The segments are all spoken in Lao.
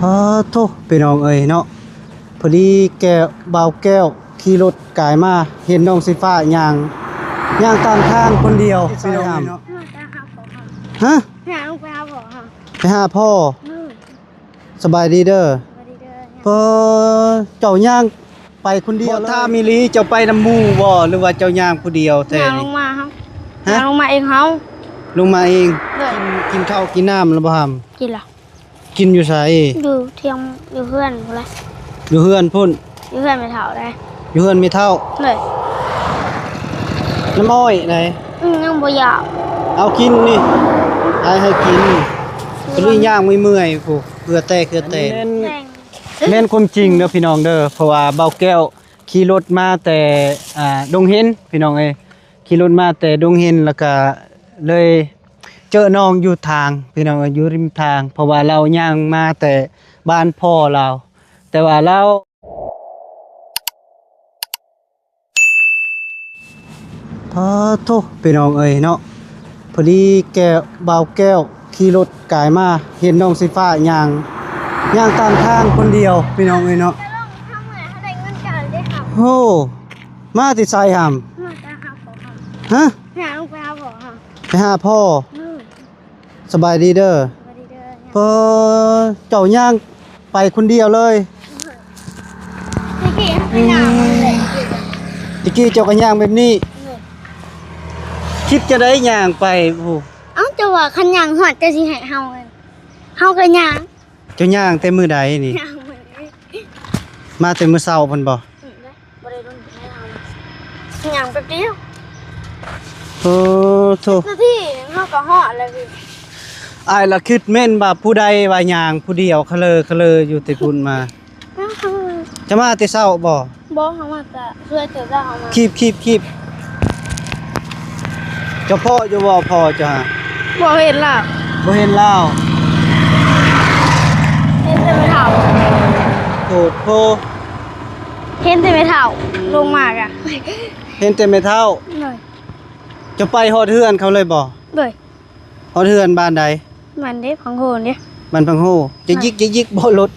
ປາໂທ້ ພີ່ນ້ອງເອີຍເນາະ, ພໍດີແກ້ວ ບ່າວແກ້ວຂີ່ລົດກາຍມາ ເຫັນນ້ອງສີຟ້າຍ່າງ ຍ່າງຕາມທາງຄົນດຽວ ພີ່ນ້ອງເອີຍເນາະ. ຮະ? ຫາລູກໄປຫາພໍ່ເຮົາ ໄປຫາພໍ່. ເອີ ສະບາຍດີເດີ. ສະບາຍດີເດີ. ເອີ ເຈົ້າຍ່າງໄປຄົນດຽວເລີຍ? ບໍ່ ຖ້າມີຫຼີເຈົ້າໄປນຳໝູ່ບໍ່ ຫຼືວ່າເຈົ້າຍ່າງຜູ້ດຽວແທ້ນີ້? ຍ່າງລົງມາເຮົາ. ຮະ? ຍ່າງລົງມາເອງເຮົາ. ລົງມາເອງ. ໂດຍ. ກິນ ກິນເຂົ້າກິນນ້ຳແລ້ວບໍ່ຫຳ? ກິນລະ. ກິນຢູ່ໃສ? ຢູ່ທຽງ ຢູ່ເຮືອນພຸ້ນລະ. ຢູ່ເຮືອນພຸ້ນ? ຢູ່ເຮືອນແມ່ເຖົ້າໃດ. ຢູ່ເຮືອນແມ່ເຖົ້າ? ໂດຍ. ນ້ຳອ້ອຍໃດ? ອືມ ຍັງບໍ່ຢາກ. ເອົາກິນນີ້ ອ້າຍໃຫ້ກິນ. ກໍເລີຍຍ່າງເມື່ອຍໆ ຜູ້ເຫື່ອແຕກເຫື່ອແຕນ. ແມ່ນ ແມ່ນຄວາມຈິງເດີພີ່ນ້ອງເດີ, ເພາະວ່າບ່າວແກ້ວຂີ່ລົດມາແຕ່ ອ່າ ດົງເຫັນ ພີ່ນ້ອງເອີຍ, ຂີ່ລົດມາແຕ່ດົງເຫັນ ແລ້ວກະເລີຍ ເຈີນ້ອງຢູ່ທາງ ພີ່ນ້ອງເອີຍ, ຢູ່ລິມທາງ ເພາະວ່າລາວຍ່າງມາແຕ່ບ້ານພໍ່ລາວ ແຕ່ວ່າລາວ ປາໂທ້ ພີ່ນ້ອງເອີຍເນາະ, ພໍດີແກ້ວ ບ່າວແກ້ວຂີ່ລົດກາຍມາ ເຫັນນ້ອງສີຟ້າຍ່າງ ຍ່າງຕາມທາງຄົນດຽວ ພີ່ນ້ອງເອີຍເນາະ. ໂອ້ ມາແຕ່ໃສຫຳ? ຮະ? ຍ່າງລົງໄປຫາພໍ່ເຮົາ. ໄປຫາພໍ່. ເອີ ສະບາຍດີເດີ. ສະບາຍດີເດີ. ເອີ ເຈົ້າຍ່າງໄປຄົນດຽວເລີຍ? ຕະກີ້ເຮົາກໍຍ່າງມາແບບນີ້. ຕະກີ້ເຈົ້າກໍຍ່າງແບບນີ້. ເອີ ຄິດຈັ່ງໃດຍ່າງໄປ? ໂອ້ ເອົ້າ ເຈົ້າວ່າຄັນຍ່າງຮອດເຈົ້າຊິໃຫ້ເຮົາ ເຮົາກໍຍ່າງ. ເຈົ້າຍ່າງແຕ່ມື້ໃດນີ້? ຍ່າງມື້ນີ້. ມາແຕ່ມື້ເຊົ້າພຸ້ນບໍ່? ອືມ ບໍ່ໄດ້ດົນປານໃດເຮົາ ຍ່າງແປັບດຽວ. ໂອ້ໂທ້ ນາທີໜຶ່ງເຮົາກໍຮອດແລ້ວ. ອ້າຍລະຄິດແມ່ນວ່າຜູ້ໃດວ່າຍ່າງຜູ້ດຽວຄະເລີຄະເລີຢູ່ແຕ່ພຸ້ນມາ. ເຈົ້າມາແຕ່ເຊົ້າບໍ່? ບໍ່ ເຮົາມາແຕ່ຊ່ວຍເຕີບແລ້ວເຮົາມາ. ຄີບ ຄີບ ຄີບ. ເຈົ້າພໍ້ຢູ່ບໍ່? ພໍ່ເຈົ້າຫາ? ບໍ່ເຫັນລາວ. ບໍ່ເຫັນລາວ. ເຫັນແຕ່ແມ່ເຖົ້າ. ໂອ້ໂທ້ ເຫັນແຕ່ແມ່ເຖົ້າລົງມາກະ. ເຫັນແຕ່ແມ່ເຖົ້າ. ໂດຍ. ເຈົ້າໄປຮອດເຮືອນເຂົາເລີຍບໍ່? ໂດຍ. ຮອດເຮືອນບ້ານໃດ? ບ້ານເດ້ ພັງໂຮເດ້. ບ້ານພັງໂຮ. ຈະຢິກ ຈະຢິກບໍ່ລົດ?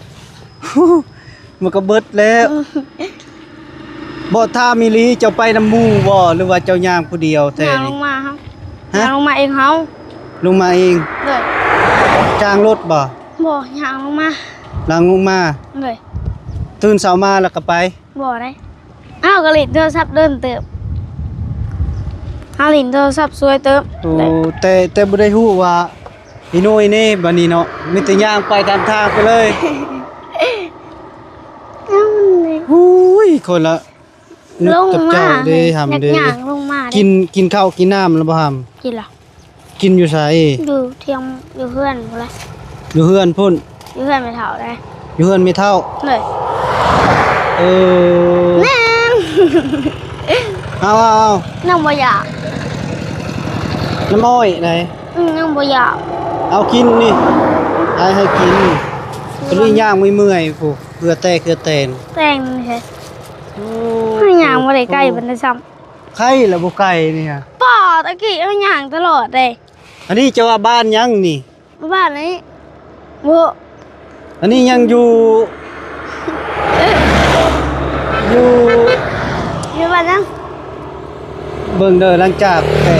ມັນກໍເບິດແລ້ວ. ບໍ່ ຖ້າມີຫຼີເຈົ້າໄປນຳໝູ່ບໍ່ ຫຼືວ່າເຈົ້າຍ່າງຜູ້ດຽວແທ້ນີ້? ຍ່າງລົງມາເຮົາ. ຮະ? ຍ່າງລົງມາເອງເຮົາ. ລົງມາເອງ. ໂດຍ. ຈ້າງລົດບໍ່? ບໍ່ ຍ່າງລົງມາ. ຍ່າງລົງມາ. ໂດຍ. ຕື່ນເຊົ້າມາແລ້ວກໍໄປ? ບໍ່ໄດ້. ເຮົາກໍຫຼິ້ນໂທລະສັບດົນເຕີບ. ເຮົາຫຼິ້ນໂທລະສັບຊ່ວຍເຕີບ. ໂອ້ ແຕ່ ແຕ່ບໍ່ໄດ້ຮູ້ວ່າອີໂນ້ຍເນ່ ບັດນີ້ເນາະ ມີແຕ່ຍ່າງໄປຕາມທາງໄປເລີຍ. ເອົ້າ ໂອ້ຍ ຄົນລະນຶກກັບເຈົ້າເດ້ ຫຳເດ້. ຍ່າງລົງມາເດ້. ກິນ ກິນເຂົ້າກິນນ້ຳແລ້ວບໍ່ຫຳ? ກິນລະ. ກິນຢູ່ໃສ? ຢູ່ທຽງ ຢູ່ເຮືອນພຸ້ນລະ. ຢູ່ເຮືອນພຸ້ນ? ຢູ່ເຮືອນແມ່ເຖົ້າໃດ. ຢູ່ເຮືອນແມ່ເຖົ້າ? ໂດຍ. ເອີ ແມ່ນ. ເອົາ ເອົາ ເອົາ. ຍັງບໍ່ຢາກ. ນ້ຳອ້ອຍໃດ. ອືມ ຍັງບໍ່ຢາກ. ເອົາກິນນີ້ ອ້າຍໃຫ້ກິນ. ກໍເລີຍຍ່າງເມື່ອຍໆ ຜູ້ເຫື່ອແຕກເຫື່ອແຕນ. ແຕນແທ້. ໂອ້ ເຮົາຍ່າງບໍ່ໄດ້ໄກປານໃດຊ້ຳ. ໄຄລະບໍ່ໄກນີ້ຫະ. ປ້າ ຕະກີ້ເຮົາຍ່າງຕະຫຼອດເດ້. ອັນນີ້ເຈົ້າວ່າບ້ານຫຍັງນີ້? ບ້ານນີ້ ບໍ່ ອັນນີ້ຍັງຢູ່ ຢູ່ ຢູ່ບ້ານຫຍັງ? ເບິ່ງເດີ ຫຼັງຈາກແຕ່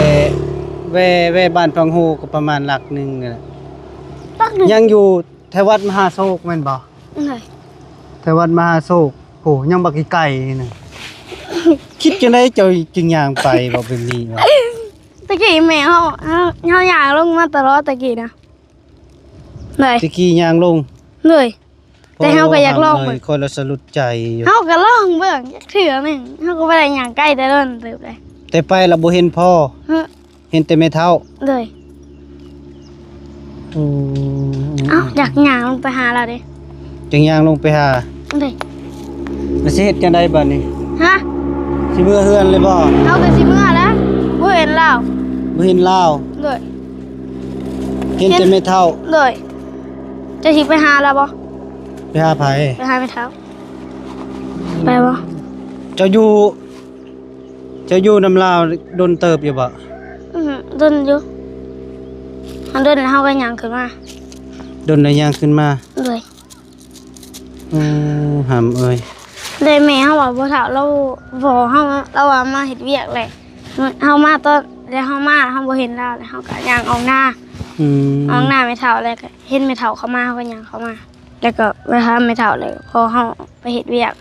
ແວ່ ແວ່ບ້ານພັງໂຮກໍປະມານຫຼັກໜຶ່ງນີ້ແຫຼະ. ຫຼັກໜຶ່ງ? ຍັງຢູ່ແຖວວັດມະຫາໂຊກແມ່ນບໍ່? ໂດຍ. ແຖວວັດມະຫາໂຊກ. ໂອ້ ຍັງບັກອີ່ໄກ່ນີ້ນະ. ຄິດຈັ່ງໃດເຈົ້າຈຶ່ງຍ່າງໄປ ເວົ້າແບບນີ້ວະ? ຕະກີ້ແມ່ເຮົາ ເຮົາ ເຮົາຍ່າງລົງມາຕະຫຼອດຕະກີ້ນະ. ໂດຍ. ຕະກີ້ຍ່າງລົງ? ໂດຍ. ແຕ່ເຮົາກໍຢາກລອງເບິ່ງ. ໂອ້ ຂ້ອຍລະສະຫຼຸດໃຈຢູ່. ເຮົາກໍລອງເບິ່ງຈັກເທື່ອໜຶ່ງ. ເຮົາກໍບໍ່ໄດ້ຍ່າງໄກແຕ່ດົນເຕີບເດ້. ແຕ່ໄປລະບໍ່ເຫັນພໍ່? ເອີ. ເຫັນແຕ່ແມ່ເຖົ້າ? ໂດຍ. ອືມ. ເອົ້າ ຢາກຍ່າງລົງໄປຫາລາວເດ້. ຈັ່ງຍ່າງລົງໄປຫາ? ໂດຍ. ແລ້ວຊິເຮັດຈັ່ງໃດບາດນີ້? ຮະ? ຊິເມືອເຮືອນເລີຍບໍ່? ເຮົາກໍຊິເມືອແລ້ວ ບໍ່ເຫັນລາວ. ບໍ່ເຫັນລາວ? ໂດຍ. ເຫັນແຕ່ແມ່ເຖົ້າ? ໂດຍ. ເຈົ້າຊິໄປຫາລາວບໍ່? ໄປຫາໃຜ? ໄປຫາແມ່ເຖົ້າ. ໄປບໍ່? ເຈົ້າຢູ່ ເຈົ້າຢູ່ນຳລາວດົນເຕີບຢູ່ບໍ່? ອື ດົນຢູ່. ເຮົາດົນແລ້ວເຮົາກໍຍ່າງຂຶ້ນມາ. ດົນແລ້ວຍ່າງຂຶ້ນມາ. ໂດຍ. ໂອ້ ຫຳເອີຍ ແລະແມ່ເຮົາວ່າບໍ່ເຖົ້າ ລາວ ພໍ່ເຮົາ ລາວວ່າມາເຮັດວຽກແຫຼະ ເຮົາມາຕອນ ແລະເຮົາມາ ເຮົາບໍ່ເຫັນລາວ ແລະເຮົາກໍຍ່າງອອກນາ ອືມ ອອກນາແມ່ເຖົ້າ ແລ້ວກໍເຫັນແມ່ເຖົ້າເຂົ້າມາ ເຮົາກໍຍ່າງເຂົ້າມາ ແລ້ວກໍໄປຫາແມ່ເຖົ້າ ແລ້ວພໍ່ເຮົາໄປເຮັດວຽກ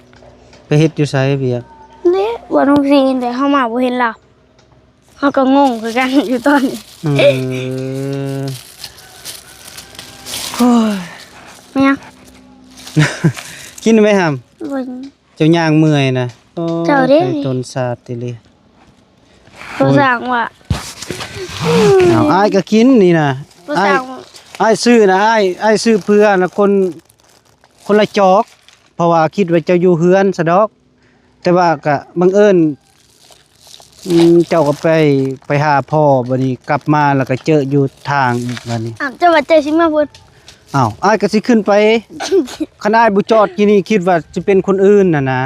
ໄປເຮັດຢູ່ໃສວຽກ? ເດ້ ບ່ອນໂຮງສີນ ແຕ່ເຮົາມາບໍ່ເຫັນລາວ ເຮົາກໍງົງຄືກັນຢູ່ຕອນນີ້ ເອີ ໂອ້ຍ ແມ່ນຫຍັງ? ກິນໄວ້ຫຳ ບໍ່ ເຈົ້າຍ່າງເມື່ອຍນະ ໂອ້ຍ ເຈົ້າເດ້ ໃສ່ຕົ້ນສາດຕິເລີຍ ບໍ່ສ້າງວ່າ ເອົາ ອ້າຍກໍກິນນີ້ນະ ບໍ່ສ້າງ ອ້າຍ ອ້າຍຊື້ນະ ອ້າຍ ອ້າຍຊື້ເພື່ອນະ ຄົນ ຄົນລະຈອກ ເພາະວ່າຄິດວ່າເຈົ້າຢູ່ເຮືອນຊະດອກ ແຕ່ວ່າກະບັງເອີນ ອືມ ເຈົ້າກໍໄປ ໄປຫາພໍ່ ບັດນີ້ກັບມາແລ້ວກໍເຈີຢູ່ທາງອີກບັດນີ້ ອ້າວ ເຈົ້າວ່າເຈົ້າຊິມາພຸ້ນ ອ້າວ ອ້າຍກໍຊິຂຶ້ນໄປ ຄັນອ້າຍບໍ່ຈອດຢູ່ນີ້ ຄິດວ່າຊິເປັນຄົນອື່ນຫັ້ນນະ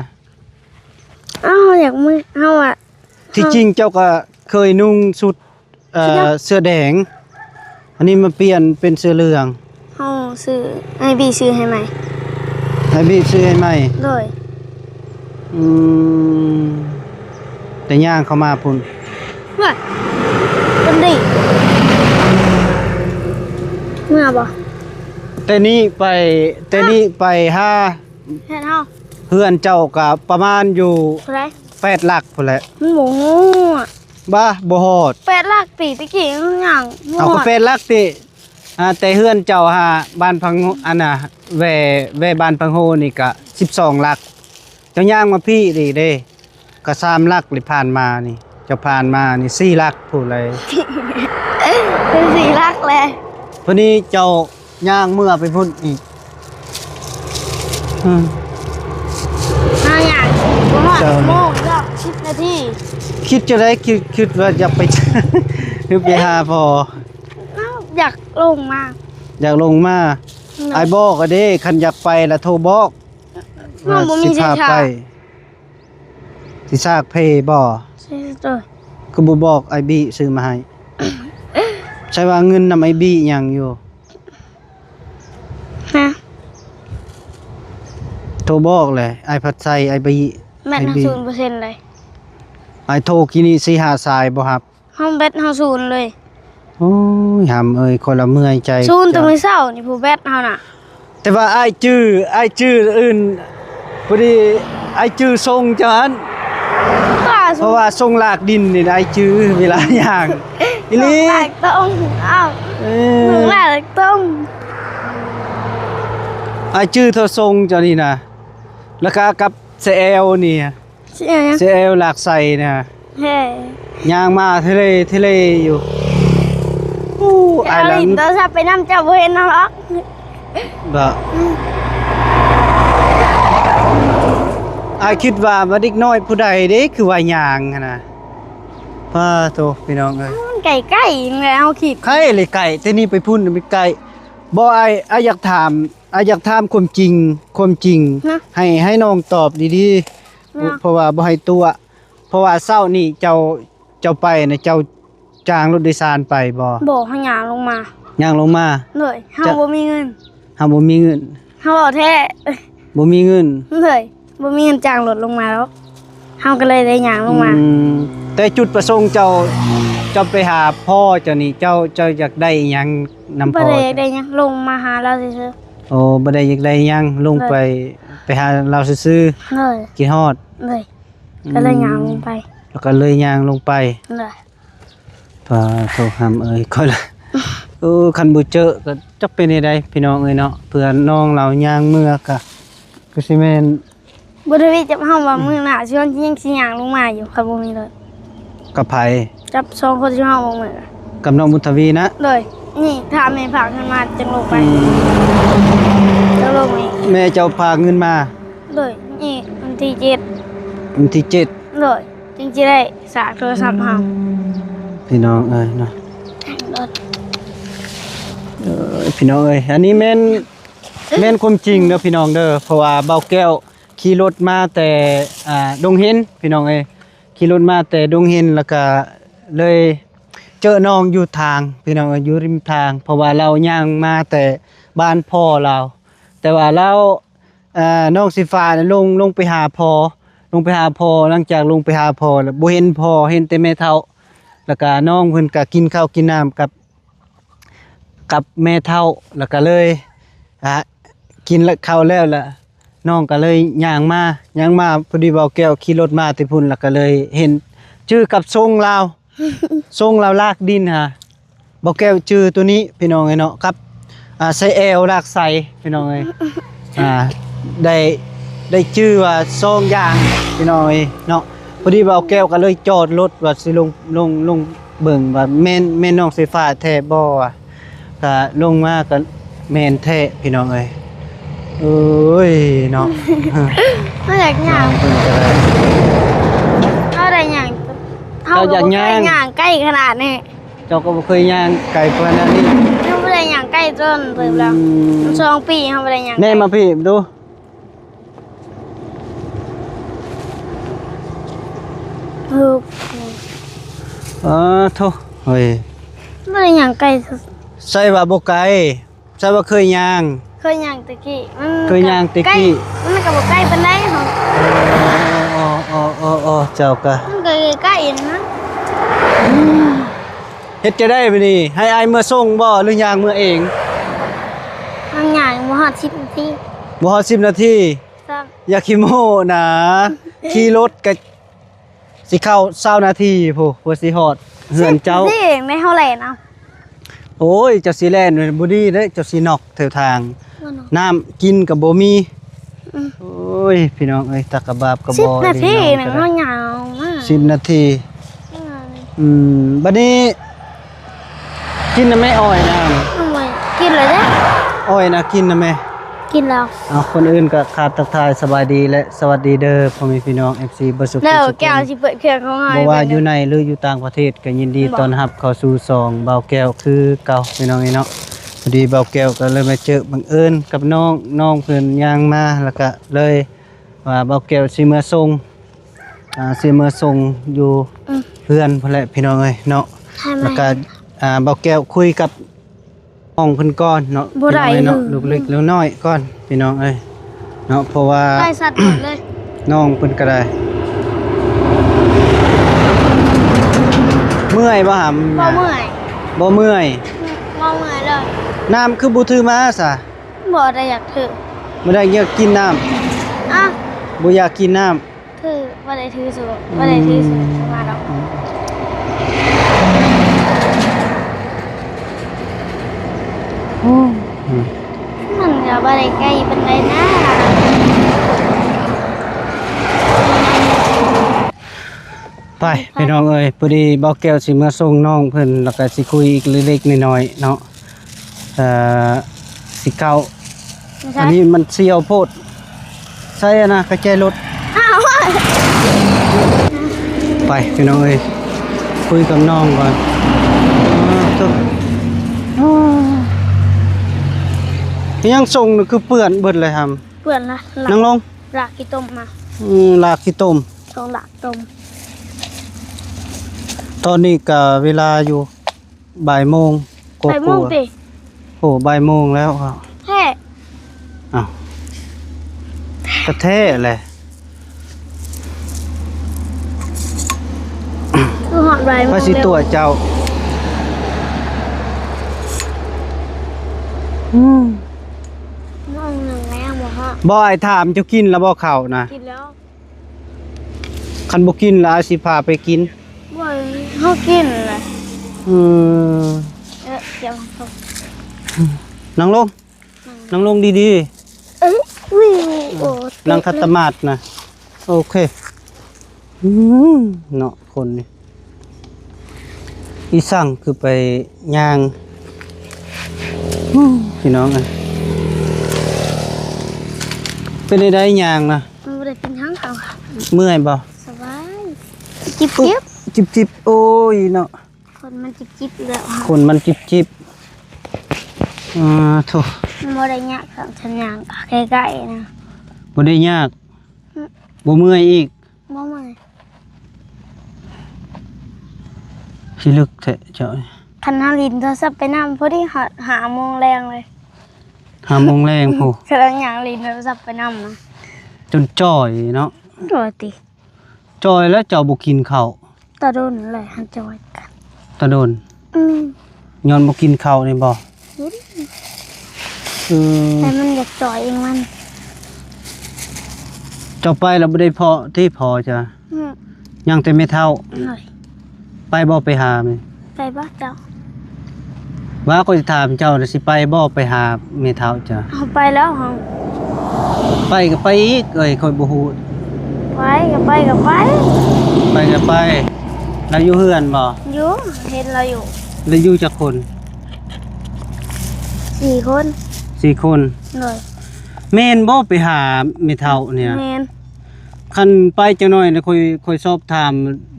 ອ້າວ ຢາກມື້ ເຮົາອະ ທີ່ຈິງເຈົ້າກໍເຄີຍນຸ່ງຊຸດ ເອີ ເສື້ອແດງ ອັນນີ້ມາປ່ຽນເປັນເສື້ອເຫຼືອງ ເຮົາຊື້ ອ້າຍບີຊື້ໃຫ້ໃໝ່ ອ້າຍບີຊື້ໃຫ້ໃໝ່ ໂດຍ ອືມ ແຕ່ຍ່າງເຂົ້າມາພຸ້ນ ເມື່ອ ເມື່ອບໍ່? ແຕ່ນີ້ໄປ ແຕ່ນີ້ໄປຫາ ເຮືອນເຮົາ ເຮືອນເຈົ້າກໍປະມານຢູ່ ເທົ່າໃດ? ແປດຫຼັກພຸ້ນແຫຼະ ມັນບໍ່ຮອດ ບ້າ ບໍ່ຮອດ ແປດຫຼັກຕິ ຕະກີ້ຍັງ ເອົາ ບໍ່ຮອດ ກໍແປດຫຼັກຕິ ອ່າ ແຕ່ເຮືອນເຈົ້າຫາບ້ານພັງ ອັນນ່າ ແວ່ ແວ່ບ້ານພັງໂຮນີ້ກະສິບສອງຫຼັກ ເຈົ້າຍ່າງມາພີ້ນີ້ເດ້ ກໍສາມຫຼັກນີ້ ຜ່ານມານີ້ ເຈົ້າຜ່ານມານີ້ສີ່ຫຼັກພຸ້ນເລີຍ ເປັນສີ່ຫຼັກແຫຼະ ພານີ້ເຈົ້າຍ່າງເມືອໄປພຸ້ນອີກ ອືມ ເຮົາຍ່າງບໍ່ຮອດຊົ່ວໂມງດອກ ສິບນາທີ ຄິດຈັ່ງໃດ? ຄິດ ຄິດວ່າຢາກໄປ ຫຼືໄປຫາພໍ່? ເຮົາຢາກລົງມາ ຢາກລົງມາ ໂດຍ ອ້າຍບອກກະເດ້ ຄັນຢາກໄປລະໂທບອກ ເຮົາບໍ່ມີ ວ່າຊິພາໄປ ຊິຊາກເພບໍ່? ຊື້ໂຕ ຄືບໍ່ບອກອ້າຍບີຊື້ມາໃຫ້? ໃຊ່ວ່າເງິນນຳອ້າຍບີຍັງຢູ່ ຮະ? ໂທບອກແຫຼະ ອ້າຍພັດໄຊ ອ້າຍບີ ແມັດ ອ້າຍບີ ສູນເປີເຊັນເລີຍ ອ້າຍໂທກີ້ນີ້ສີ່ຫ້າສາຍບໍ່ຮັບ ຫ້ອງແບັດເຮົາສູນເລີຍ ໂອ້ຍ ຫຳເອີຍ ຂ້ອຍລະເມື່ອຍໃຈ ສູນແຕ່ມື້ເຊົ້ານີ້ ຜູ້ແບັດເຮົານະ ແຕ່ວ່າອ້າຍຈື່ ອ້າຍຈື່ອື່ນ ພໍດີອ້າຍຈື່ຊົງເຈົ້າຫັ້ນ ເພາະວ່າຊົງລາກດິນນີ້ອ້າຍຈື່ເວລາຍ່າງ ອີ່ຫຼີ ຊົງລາກຕົງ ອ້າວ ເອີ ຊົງລາກຕົງ ອ້າຍຈື່ເທົ່າຊົງເຈົ້ານີ້ນະ ແລ້ວກະກັບເຊແອວນີ້ ເຊແອວ ເຊແອວລາກໄຊນະ ເອີ ຍ່າງມາທະເລ ທະເລຢູ່ ໂອ້ ອ້າຍ ເອົາ ຫຼັງ ຫຼິ້ນໂທລະສັບໄປນຳ ເຈົ້າບໍ່ເຫັນເຮົາດອກ ບໍ່ ອືມ ອ້າຍຄິດວ່າ ວ່າເດັກນ້ອຍຜູ້ໃດເດ້ ຄືວ່າຍ່າງຫັ້ນນະ ປາໂທ ພີ່ນ້ອງເອີຍ ມັນໃກ້ໆ ແລ້ວເຮົາຄິດ ໃກ້ເລີຍ ໃກ້ ແຕ່ນີ້ໄປພຸ້ນມັນໃກ້ ບໍ່ ອ້າຍ ອ້າຍຢາກຖາມ ອ້າຍຢາກຖາມຄວາມຈິງ ຄວາມຈິງ ຮະ ໃຫ້ ໃຫ້ນ້ອງຕອບດີໆ ນະ ເພາະວ່າບໍ່ໃຫ້ຕົວະ ເພາະວ່າເຊົ້ານີ້ເຈົ້າ ເຈົ້າໄປນະ ເຈົ້າຈ້າງລົດໂດຍສານໄປບໍ່? ບໍ່ ເຮົາຍ່າງລົງມາ ຍ່າງລົງມາ ໂດຍ ເຮົາບໍ່ມີເງິນ ເຮົາບໍ່ມີເງິນ ເຮົາເວົ້າແທ້ ບໍ່ມີເງິນ ໂດຍ ບໍ່ມີເງິນຈ້າງລົດລົງມາດອກ ເຮົາກໍເລີຍໄດ້ຍ່າງລົງມາ ອືມ ແຕ່ຈຸດປະສົງເຈົ້າ ເຈົ້າໄປຫາພໍ່ເຈົ້ານີ້ ເຈົ້າ ເຈົ້າຢາກໄດ້ຫຍັງນຳພໍ່? ບໍ່ໄດ້ຢາກໄດ້ຫຍັງ ລົງມາຫາລາວຊື່ໆ ໂອ້ ບໍ່ໄດ້ຢາກໄດ້ຫຍັງ ລົງໄປ ໄປຫາລາວຊື່ໆ ໂດຍ ຄິດຮອດ ໂດຍ ອືມ ກໍເລີຍຍ່າງລົງໄປ ແລ້ວກໍເລີຍຍ່າງລົງໄປ ໂດຍ ປາໂທ ຫຳເອີຍ ຂ້ອຍລະ ເອີ ຄັນບໍ່ເຈີກໍຈັກເປັນແນວໃດ ພີ່ນ້ອງເອີຍເນາະ ເພື່ອນ້ອງລາວຍ່າງເມືອກະ ຄືຊິແມ່ນ ບຸນທະວີຈັບເຮົາວ່າ ອືມ ມື້ໜ້າຊວນຍັງຊິຍ່າງລົງມາຢູ່ ຄັນບໍ່ມີລົດ ກັບໃຜ? ກັບສອງຄົນທີ່ເຮົາອອກມື້ ກັບນ້ອງບຸນທະວີນະ ໂດຍ ນີ້ຖ້າແມ່ຝາກເງິນມາຈັ່ງລົງໄປ ອືມ ຈັ່ງລົງນີ້ ແມ່ເຈົ້າຝາກເງິນມາ ໂດຍ ນີ້ວັນທີເຈັດ ວັນທີເຈັດ ໂດຍ ຈຶ່ງຊິໄດ້ສາກໂທລະສັບເຮົາ ພີ່ນ້ອງເອີຍເນາະ ເອີ ພີ່ນ້ອງເອີຍ ອັນນີ້ແມ່ນ ແມ່ນຄວາມຈິງເດີພີ່ນ້ອງເດີ ເພາະວ່າບ່າວແກ້ວຂີ່ລົດມາແຕ່ ອ່າ ດົງເຫັນ ພີ່ນ້ອງເອີຍ ຂີ່ລົດມາແຕ່ດົງເຫັນ ແລ້ວກະເລີຍເຈີນ້ອງຢູ່ທາງ ພີ່ນ້ອງເອີຍ ຢູ່ລິມທາງ ເພາະວ່າລາວຍ່າງມາແຕ່ບ້ານພໍ່ລາວ ແຕ່ວ່າລາວ ອ່າ ນ້ອງສີຟ້ານະ ລົງ ລົງໄປຫາພໍ່ ລົງໄປຫາພໍ່. ຫຼັງຈາກລົງໄປຫາພໍ່ແລ້ວ ບໍ່ເຫັນພໍ່ ເຫັນແຕ່ແມ່ເຖົ້າ. ແລ້ວກະນ້ອງເພິ່ນກະກິນເຂົ້າກິນນ້ຳກັບ ກັບແມ່ເຖົ້າ ແລ້ວກະເລີຍ ອ່າ ກິນເຂົ້າແລ້ວລະ ນ້ອງກະເລີຍຍ່າງມາ ຍ່າງມາ ພໍດີບ່າວແກ້ວຂີ່ລົດມາແຕ່ພຸ້ນ ແລ້ວກະເລີຍເຫັນ ຈື່ກັບຊົງລາວ ຊົງລາວລາກດິນຫາ ບ່າວແກ້ວຈື່ໂຕນີ້ພີ່ນ້ອງເອີຍເນາະ ກັບ ອ່າ ໃສ່ແອວລາກໄຊພີ່ນ້ອງເອີຍ. ອ່າ ໄດ້ ໄດ້ຈື່ວ່າສອງຢ່າງພີ່ນ້ອງເອີຍເນາະ. ພໍດີບ່າວແກ້ວກໍເລີຍຈອດລົດວ່າຊິລົງ ລົງ ລົງເບິ່ງວ່າແມ່ນ ແມ່ນນ້ອງສີຟ້າແທ້ບໍ່ວ່າ ກະລົງມາກະແມ່ນແທ້ພີ່ນ້ອງເອີຍ. ໂອ້ຍເນາະ ເຮົາຢາກຍ່າງ ນ້ອງເພິ່ນກະໄດ້ ເຮົາໄດ້ຍ່າງ ເຮົາຢາກຍ່າງ ເຮົາບໍ່ເຄີຍຍ່າງໄກຂະໜາດນີ້. ເຈົ້າກໍບໍ່ເຄີຍຍ່າງໄກປານນັ້ນນີ້ ເຮົາບໍ່ໄດ້ຍ່າງໄກຈົນເຕີບແລ້ວ ອືມ ສອງປີເຮົາບໍ່ໄດ້ຍ່າງໄກ. ແນມມາພີ້ດູ ເອີ ເອີ ໂທ້ ເຮີ້ຍ ບໍ່ໄດ້ຍ່າງໄກ ໃສ່ວ່າບໍ່ໄກ ໃສ່ວ່າເຄີຍຍ່າງ ເຄີຍຍ່າງແຕ່ກີ້ ມັນ ເຄີຍຍ່າງແຕ່ກີ້ ມັນກໍບໍ່ໄກປານໃດເຮົາ ອໍ ເຈົ້າກະ ມັນກໍໃກ້ໆນະ. ເຮັດຈັ່ງໃດບາດນີ້ ໃຫ້ອ້າຍເມືອສົ່ງບໍ່ ຫຼືຍ່າງເມືອເອງ? ເຮົາຍ່າງບໍ່ຮອດສິບນາທີ ບໍ່ຮອດສິບນາທີ ຊ້ຳ ຢ່າຂີ້ໂມ້ນະ ຂີ່ລົດກະຊິເຂົ້າຊາວນາທີພຸ້ນ ເພື່ອຊິຮອດເຮືອນເຈົ້າ ສິບນາທີເອງເດ້ ເຮົາແລ່ນເອົາ. ໂອ້ຍ ເຈົ້າຊິແລ່ນບໍ່ດີເດ້ ເຈົ້າຊິນັອກແຖວທາງ ບໍ່ນັອກ ນ້ຳກິນກໍບໍ່ມີ. ອືມ ໂອ້ຍ ພີ່ນ້ອງເອີຍ ຕາກະບາບກະບໍ່ ສິບນາທີໜຶ່ງ ເຮົາຍ່າງມາ ສິບນາທີ ອືມ ອືມ ບາດນີ້ ກິນນະແມ່ອ້ອຍນະ ໂອ້ຍ ກິນແລ້ວເດ້ ອ້ອຍນະກິນນະແມ່ ກິນແລ້ວ. ເອົາ ກ່ອນອື່ນກໍຂາບທັກທາຍສະບາຍດີ ແລະ ສະຫວັດດີເດີ ພໍ່ແມ່ພີ່ນ້ອງ ເອັຟຊີ ເບິດສູ່ທຸກຄົນ ແລ້ວແກ້ວຊິເປີດເຄື່ອງຂອງອ້າຍ ບໍ່ວ່າຢູ່ໃນ ຫຼື ຢູ່ຕ່າງປະເທດ ກໍຍິນດີ ແມ່ນບໍ່ ຕ້ອນຮັບເຂົ້າສູ່ຊ່ອງບ່າວແກ້ວຄືເກົ່າ ພີ່ນ້ອງເອີຍເນາະ. ພໍດີບ່າວແກ້ວກໍເລີຍມາເຈີບັງເອີນກັບນ້ອງ ນ້ອງເພິ່ນຍ່າງມາ ແລ້ວກໍເລີຍວ່າບ່າວແກ້ວຊິເມືອສົ່ງ ອ່າ ຊິເມືອສົ່ງຢູ່ ອືມ ເຮືອນພຸ້ນແຫຼະ ພີ່ນ້ອງເອີຍເນາະ. ແລ້ວກໍ ອ່າ ບ່າວແກ້ວຄຸຍກັບນ້ອງເພິ່ນກ່ອນເນາະ ບໍ່ໄດ້ ພີ່ນ້ອງເອີຍເນາະ ເລີຍ ລູກເລັກລູກນ້ອຍກ່ອນ ພີ່ນ້ອງເອີຍເນາະ ເພາະວ່າ ໃກ້ສັດໝົດເລີຍ ນ້ອງເພິ່ນກໍໄດ້ ເມື່ອຍບໍ່ຫຳ? ບໍ່ເມື່ອຍ ບໍ່ເມື່ອຍ ອືມ ບໍ່ເມື່ອຍເລີຍ. ນ້ຳຄືບໍ່ຖືມາຊະ? ບໍ່ໄດ້ຢາກຖື ບໍ່ໄດ້ຢາກກິນນ້ຳ ອະ ບໍ່ຢາກກິນນ້ຳ ຖື ບໍ່ໄດ້ຖືສູ ບໍ່ໄດ້ຖືສູ ອືມ ມາດອກ ອືມ ມັນກໍບໍ່ໄດ້ໄກປານໃດນະ. ໄປ ໄປ ພີ່ນ້ອງເອີຍ ພໍດີບ່າວແກ້ວຊິເມືອສົ່ງນ້ອງເພິ່ນ ແລ້ວກໍຊິຄຸຍອີກເລັກໆນ້ອຍໆເນາະ. ເອີ ຊິເຂົ້າ ບໍ່ໃຊ່ ອັນນີ້ມັນສ່ຽວໂພດ ໃສ່ອັນນະກະແຈລົດ ອ້າວ ໄປ ພີ່ນ້ອງເອີຍ ຄຸຍກັບນ້ອງກ່ອນ. ເອີ ໂທ້ ອີຫຍັງສົ່ງນີ້ຄືເປື້ອນເບິດເລີຍຫຳ? ເປື້ອນລະ ນັ່ງລົງ ລາກຂີ້ຕົມມາ ອືມ ລາກຂີ້ຕົມ ສົ່ງລາກຂີ້ຕົມ. ຕອນນີ້ກະເວລາຢູ່ ບ່າຍໂມງກວ່າ ບ່າຍໂມງຕິ? ໂອ້ ບ່າຍໂມງແລ້ວ ແທ້ ອ້າວ ກະແທ້ແຫຼະ ຄືຮອດບ່າຍໂມງ ໃຜຊິຕົວະເຈົ້າ? ອືມ ໂມງໜຶ່ງແລ້ວ ບໍ່ຮອດ ບໍ່ ອ້າຍຖາມເຈົ້າກິນແລ້ວບໍ່ເຂົ້ານະ? ກິນແລ້ວ. ຄັນບໍ່ກິນລະ ອ້າຍຊິພາໄປກິນ. ບໍ່ ເຮົາກິນລະ. ອືມ ເອີ ນັ່ງລົງ ນັ່ງລົງດີໆ. ເອີ ອຸ້ຍ ໂອ້ ນັ່ງຂັດຕະໝາດນະ. ໂອເຄ. ອືມ ເນາະ ຄົນນີ້ ອີສັງຄືໄປຍ່າງ ອູ້ ພີ່ນ້ອງເອີຍ ເປັນໄດ ຍ່າງນະ? ມັນບໍ່ໄດ້ເປັນຫຍັງເຂົາ ເມື່ອຍບໍ່? ສະບາຍ ຈິບໆ ຈິບໆ ໂອ້ຍເນາະ ຄົນມັນຈິບໆ ແລ້ວ ຄົນມັນຈິບໆ. ອາ ໂທ້ ມັນບໍ່ໄດ້ຍາກ ຄັນຍ່າງໃກ້ໆ ນະ ບໍ່ໄດ້ຍາກ. ອືມ ບໍ່ເມື່ອຍອີກ? ບໍ່ເມື່ອຍ. ຊິເລິກແທ້ເຈົ້າ. ຄັນເຮົາຫຼິ້ນໂທລະສັບໄປນຳ ພໍດີຮອດຫ້າໂມງແລງເລີຍ. ຫ້າໂມງແລງພຸ້ນ ກຳລັງຍ່າງຫຼິ້ນໂທລະສັບໄປນຳນະ ຈົນຈ່ອຍເນາະ. ໂດຍຕິ ຈ່ອຍແລ້ວເຈົ້າບໍ່ກິນເຂົ້າ. ຕາດົນແຫຼະຫັ້ນຈ່ອຍກັນ ຕາດົນ. ອືມ ຍ້ອນບໍ່ກິນເຂົ້ານີ້ບໍ່? ກິນ ເອີ ແຕ່ມັນຢາກຈ່ອຍເອງມັນ. ເຈົ້າໄປແລ້ວບໍ່ໄດ້ພໍ້ຕິພໍ່ເຈົ້າ? ອືມ ຍັງແຕ່ແມ່ເຖົ້າ. ໂດຍ ໄປບໍ່ໄປຫາແມ່? ໄປບໍ່ເຈົ້າ? ວ່າຂ້ອຍຊິຖາມເຈົ້ານະ ຊິໄປບໍ່ໄປຫາແມ່ເຖົ້າເຈົ້າ? ເຮົາໄປແລ້ວເຮົາ ໄປກໍໄປອີກເອີຍ ຂ້ອຍບໍ່ຮູ້. ໄປກໍໄປກໍໄປ ໄປກໍໄປ. ລາວຢູ່ເຮືອນບໍ່? ຢູ່ ເຫັນລາວຢູ່. ລາວຢູ່ຈັກຄົນ? ສີ່ຄົນ ສີ່ຄົນ. ໂດຍ ແມ່ນບໍ່ໄປຫາແມ່ເຖົ້ານີ້? ແມ່ນ. ຄັນໄປຈັກໜ້ອຍນະ ຂ້ອຍ ຂ້ອຍສອບຖາມ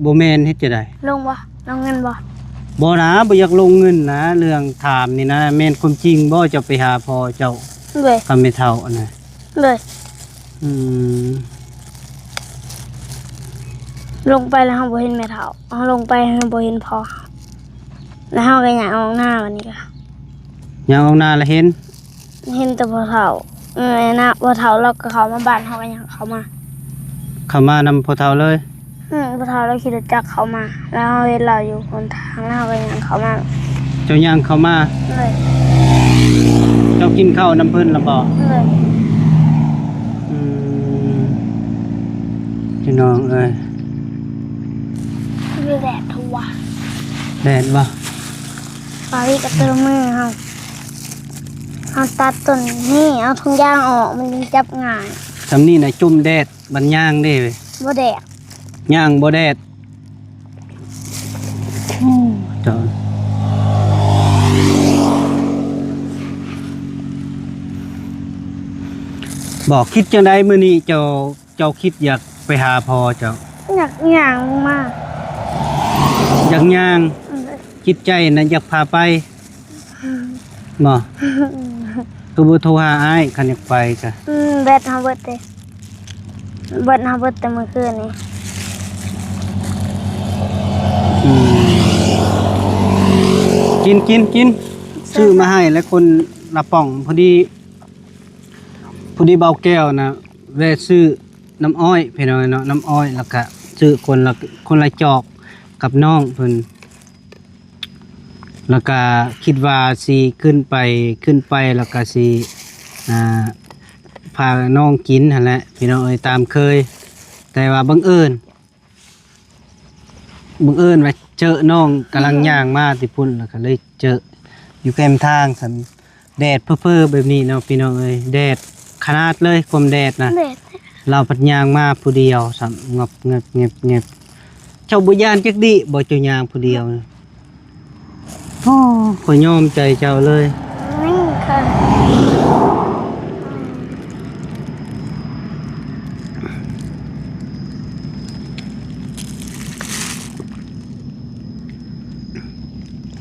ບໍ່ແມ່ນເຮັດຈັ່ງໃດ? ລົງບໍ່? ລົງເງິນບໍ່? ບໍ່ນະ ບໍ່ຢາກລົງເງິນນະ. ເລື່ອງຖາມນີ້ນະ ແມ່ນຄວາມຈິງບໍ່? ເຈົ້າໄປຫາພໍ່ເຈົ້າ ໂດຍ ກັບແມ່ເຖົ້າຫັ້ນນະ? ໂດຍ. ອືມ ລົງໄປແລ້ວເຮົາບໍ່ເຫັນແມ່ເຖົ້າ ເຮົາລົງໄປເຮົາບໍ່ເຫັນພໍ່ ແລ້ວເຮົາກໍຍ່າງອອກໜ້າ. ບັດນີ້ກໍຍ່າງອອກໜ້າແລ້ວເຫັນ ເຫັນແຕ່ພໍ່ເຖົ້າ. ເອີ ນະ ພໍ່ເຖົ້າລາວກໍເຂົ້າມາບ້ານ ເຮົາກໍຍ່າງເຂົ້າມາ. ເຂົ້າມານຳພໍ່ເຖົ້າເລີຍ? ອືມ ພໍ່ເຖົ້າລາວຂີ່ລົດຈັກເຂົ້າມາ ແລ້ວເຮົາເຫັນລາວຢູ່ຫົນທາງ ແລ້ວເຮົາກໍຍ່າງເຂົ້າມາ. ເຈົ້າຍ່າງເຂົ້າມາ? ໂດຍ. ເຈົ້າກິນເຂົ້ານຳເພິ່ນແລ້ວບໍ່? ໂດຍ. ອືມ ພີ່ນ້ອງເອີຍ ຄືແດດທົ່ວ ແດດບໍ່? ປາວິກະເຕີມືເຮົາ ເຮົາຕັດຕົ້ນນີ້ ເອົາທຸງຢາງອອກ ມັນຈຶ່ງຈັບງ່າຍ. ຊ່ຳນີ້ນະ ຈຸ່ມແດດ ບັດຍ່າງເດ້ ບໍ່ແດດ ຍ່າງບໍ່ແດດ. ໂອ້ ເຈົ້າ ບອກ ຄິດຈັ່ງໃດມື້ນີ້ ເຈົ້າ ເຈົ້າຄິດຢາກໄປຫາພໍ່ເຈົ້າ? ຢາກຍ່າງມາ ຢາກຍ່າງ. ອືມ ຈິດໃຈນະຢາກພາໄປ. ອືມ ບໍ່ ຄືບໍ່ໂທຫາອ້າຍ ຄັນຢາກໄປກະ. ອືມ ແບັດເຮົາເບິດເດ້ ແບັດເຮົາເບິດແຕ່ມື້ຄືນນີ້. ອືມ ກິນ ກິນ ກິນ ຊື້ມາໃຫ້ແລ້ວຄົນລະປ່ອງ. ພໍດີ ພໍດີເບົາແກ້ວນະ ແວ່ຊື້ນ້ຳອ້ອຍພີ່ນ້ອງເນາະ ນ້ຳອ້ອຍ ແລ້ວກະຊື້ຄົນລະ ຄົນລະຈອກກັບນ້ອງເພິ່ນ. ແລ້ວກະຄິດວ່າຊິຂຶ້ນໄປ ຂຶ້ນໄປແລ້ວກະຊິ ອ່າ ພານ້ອງກິນຫັ້ນແຫຼະພີ່ນ້ອງເອີຍ ຕາມເຄີຍ. ແຕ່ວ່າບັງເອີນ ບັງເອີນວ່າເຈີນ້ອງກຳລັງ ອືມ ຍ່າງມາແຕ່ພຸ້ນ ແລ້ວກໍເລີຍເຈີຢູ່ແຄມທາງຊັ້ນ. ແດດເພີໆແບບນີ້ເນາະພີ່ນ້ອງເອີຍ ແດດຂະໜາດເລີຍ ຄວາມແດດນະ. ແດດ ລາວພັດຍ່າງມາຜູ້ດຽວຊ້ຳ ງອບແງບ ແງບ ແງບ. ເຈົ້າບໍ່ຢ້ານຈັກດີ້ບໍ່ ເຈົ້າຍ່າງຜູ້ດຽວນະ? ໂອ້ ຂ້ອຍຍອມໃຈເຈົ້າເລີຍ. ນີ້ຄື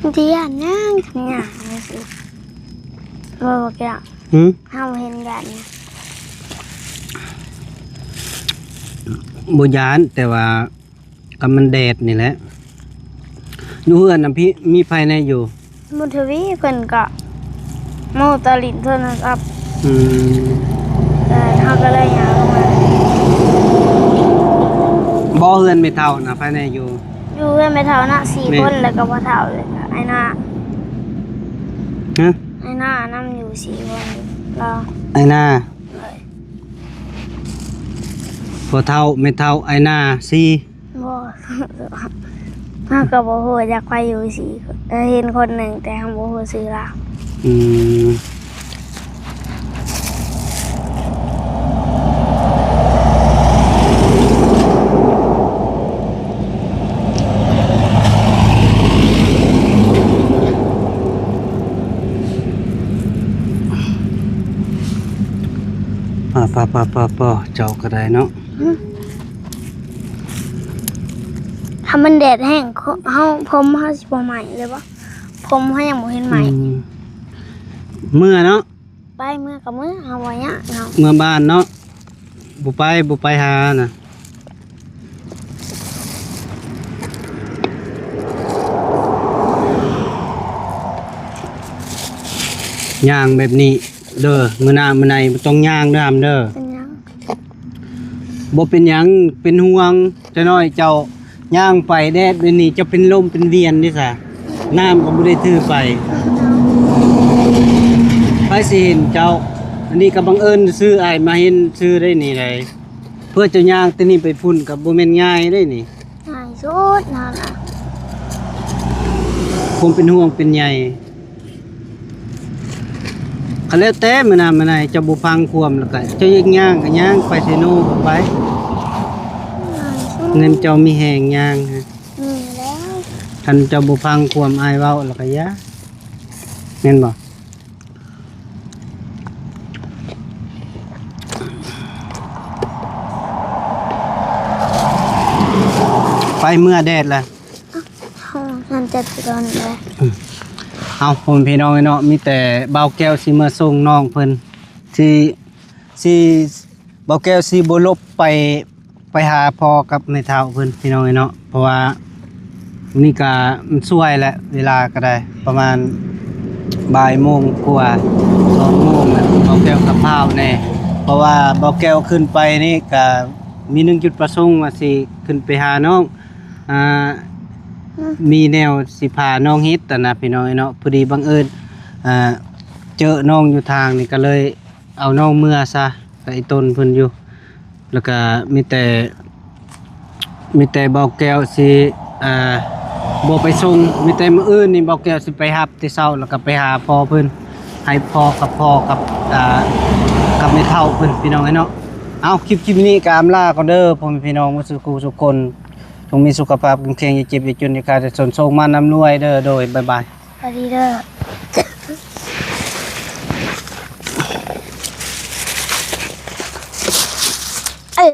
ມັນຊິຢ້ານຫຍັງ ຄັນຍ່າງຈັ່ງຊີ້ ບໍ່ ບໍ່ແກ້ວ? ຫື? ເຮົາເຫັນຢ້ານຫຍັງ? ບໍ່ຢ້ານ ແຕ່ວ່າ ກໍມັນແດດນີ້ແຫຼະ. ຢູ່ເຮືອນນະ ມີ ມີໃຜແດ່ຢູ່? ບຸນທະວີເພິ່ນກໍມົວແຕ່ຫຼິ້ນໂທລະສັບ. ອືມ ເອີ ເຮົາກໍເລີຍຍ່າງລົງມາ. ບໍ່ ເຮືອນແມ່ເຖົ້ານະ ໃຜແດ່ຢູ່? ຢູ່ເຮືອນແມ່ເຖົ້ານະ ສີ່ ແມ່ນ ຄົນ ແລ້ວກໍພໍ່ເຖົ້າ ແລ້ວກໍອ້າຍໜ້າ. ຮະ? ອ້າຍໜ້ານຳຢູ່ ສີ່ ຄົນລາວ. ອ້າຍໜ້າ ໂດຍ. ພໍ່ເຖົ້າ ແມ່ເຖົ້າ ອ້າຍໜ້າ ສີ່ ບໍ່ ເຮົາກໍບໍ່ຮູ້ຈັກໃຜຢູ່ສີ່ຄົນ ເອີ ເຫັນຄົນໜຶ່ງ ແຕ່ເຮົາບໍ່ຮູ້ຊື່ລາວ. ອືມ ປາ ປາ ປາ ປາ ປາ ເຈົ້າກໍໄດ້ເນາະ. ຫືມ ຖ້າມັນແດດແຮງ ເຮົາ ຜົມເຮົາຊິບໍ່ໄໝ້ເລີຍບໍ່? ຜົມເຮົາຍັງບໍ່ເຫັນໄໝ້. ອືມ ເມືອເນາະ ໄປ ເມືອກໍເມືອ ເຮົາບໍ່ຍາກເນາະ ເມືອບ້ານເນາະ. ບໍ່ໄປ ບໍ່ໄປຫານະ ຍ່າງແບບນີ້ ເດີ ມື້ໜ້າມື້ໃນບໍ່ຕ້ອງຍ່າງເດີ ອຳເດີ. ເປັນຫຍັງ? ບໍ່ເປັນຫຍັງ ເປັນຫ່ວງ. ຈະໜ້ອຍເຈົ້າຍ່າງໄປແດດແບບນີ້ ເຈົ້າເປັນລົມເປັນວຽນເດ້ຊະ. ນ້ຳກໍບໍ່ໄດ້ຖືໄປ. ໃຜຊິເຫັນເຈົ້າ? ອັນນີ້ກໍບັງເອີນຊື່ ອ້າຍມາເຫັນຊື່ໄດ້ນີ້ໃດ. ເພື່ອເຈົ້າຍ່າງແຕ່ນີ້ໄປພຸ້ນກໍບໍ່ແມ່ນງ່າຍເດ້ນີ້. ງ່າຍສຸດນັ້ນນະ. ຄວາມເປັນຫ່ວງເປັນໃຍ. ກໍແລ້ວແຕ່ ມື້ໜ້າມື້ໃນເຈົ້າບໍ່ຟັງຄວາມ ແລ້ວກໍເຈົ້າຢາກຍ່າງກໍຍ່າງ ໄປເຊໂນກໍໄປ. ແມ່ນເຈົ້າມີແຮງຍ່າງ. ມີແລ້ວ. ຄັນເຈົ້າບໍ່ຟັງຄວາມອ້າຍເວົ້າ ແລ້ວກໍຢ່າ. ແມ່ນບໍ່? ໄປເມື່ອແດດລະ. ເຮົານັ້ນຈັດກ່ອນເລີຍ. ເອົາ ພໍ່ແມ່ພີ່ນ້ອງເອີຍເນາະ ມີແຕ່ບ່າວແກ້ວຊິເມືອສົ່ງນ້ອງເພິ່ນ ຊິ ຊິ ບ່າວແກ້ວຊິບໍ່ຫຼົບໄປ ໄປຫາພໍ່ກັບແມ່ເຖົ້າເພິ່ນ ພີ່ນ້ອງເອີຍເນາະ. ເພາະວ່ານີ້ກະມັນສວຍແຫຼະ ເວລາກະໄດ້ປະມານບ່າຍໂມງກວ່າ ສອງໂມງແລ້ວ. ບ່າວແກ້ວກັບພ້າວແດ່ ເພາະວ່າບ່າວແກ້ວຂຶ້ນໄປນີ້ກະມີໜຶ່ງຈຸດປະສົງວ່າຊິຂຶ້ນໄປຫານ້ອງ ອ່າ ອືມ ມີແນວຊິພານ້ອງເຮັດຫັ້ນນະ ພີ່ນ້ອງເອີຍເນາະ. ພໍດີບັງເອີນ ອ່າ ເຈີນ້ອງຢູ່ທາງນີ້ ກໍເລີຍເອົານ້ອງເມືອຊະ ກັບອີ່ຕົນເພິ່ນຢູ່. ແລ້ວກໍມີແຕ່ ມີແຕ່ບ່າວແກ້ວຊິ ອ່າ ບໍ່ໄປສົ່ງ ມີແຕ່ມື້ອື່ນນີ້ບ່າວແກ້ວຊິໄປຮັບແຕ່ເຊົ້າ ແລ້ວກໍໄປຫາພໍ່ເພິ່ນ ໃຫ້ພໍ່ກັບ ພໍ່ກັບ ອ່າ ກັບແມ່ເຖົ້າເພິ່ນ ພີ່ນ້ອງເອີຍເນາະ. ເອົາ ຄລິບ ຄລິບນີ້ກໍອຳລາກ່ອນເດີ ພໍ່ແມ່ພີ່ນ້ອງໝົດສູ່ຜູ້ສູ່ຄົນ. ຈົ່ງມີສຸຂະພາບເຂັ້ມແຂງ ຢ່າເຈັບຢ່າຈົນ ຢ່າຂາດຢ່າຈົນ ໂຊກໝານລ່ຳລວຍເດີ. ໂດຍ ບາຍບາຍ ສະບາຍດີເດີ.